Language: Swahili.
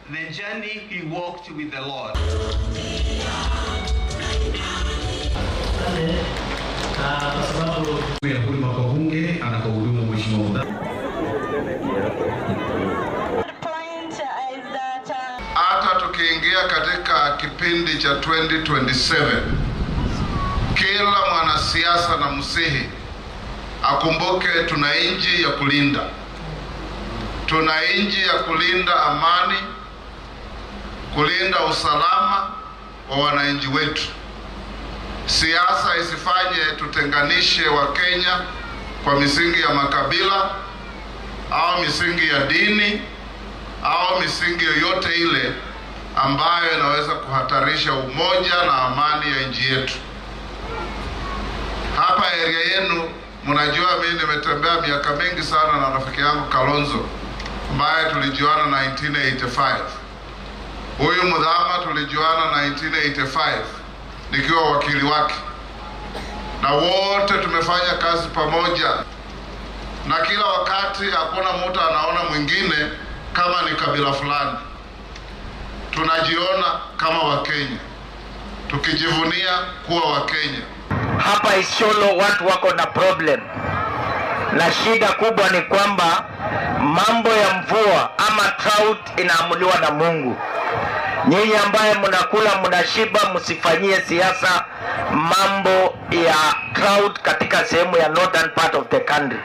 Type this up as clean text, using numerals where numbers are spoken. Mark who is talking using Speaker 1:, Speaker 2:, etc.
Speaker 1: The journey he walked with the Lord.
Speaker 2: Kwa sababu
Speaker 3: ya huduma kwa bunge anakohudumu Mheshimiwa Mudavadi.
Speaker 4: Point is that
Speaker 5: Hata tukiingia katika kipindi cha 2027, kila mwanasiasa na msihi akumbuke tuna nchi ya kulinda, tuna nchi ya kulinda amani, kulinda usalama wa wananchi wetu. Siasa isifanye tutenganishe Wakenya kwa misingi ya makabila au misingi ya dini au misingi yoyote ile ambayo inaweza kuhatarisha umoja na amani ya nchi yetu. Hapa area yenu, mnajua mimi nimetembea miaka mingi sana na rafiki yangu Kalonzo ambaye tulijuana 1985. Huyu Muthama tulijuana 1985 nikiwa wakili wake, na wote tumefanya kazi pamoja, na kila wakati hakuna mtu anaona mwingine kama ni kabila fulani. Tunajiona kama Wakenya, tukijivunia kuwa Wakenya.
Speaker 6: Hapa Isiolo watu wako na problem, na shida kubwa ni kwamba mambo ya mvua ama drought inaamuliwa na Mungu. Nyinyi ambaye mnakula mnashiba, msifanyie siasa mambo ya drought katika sehemu ya northern part of the country.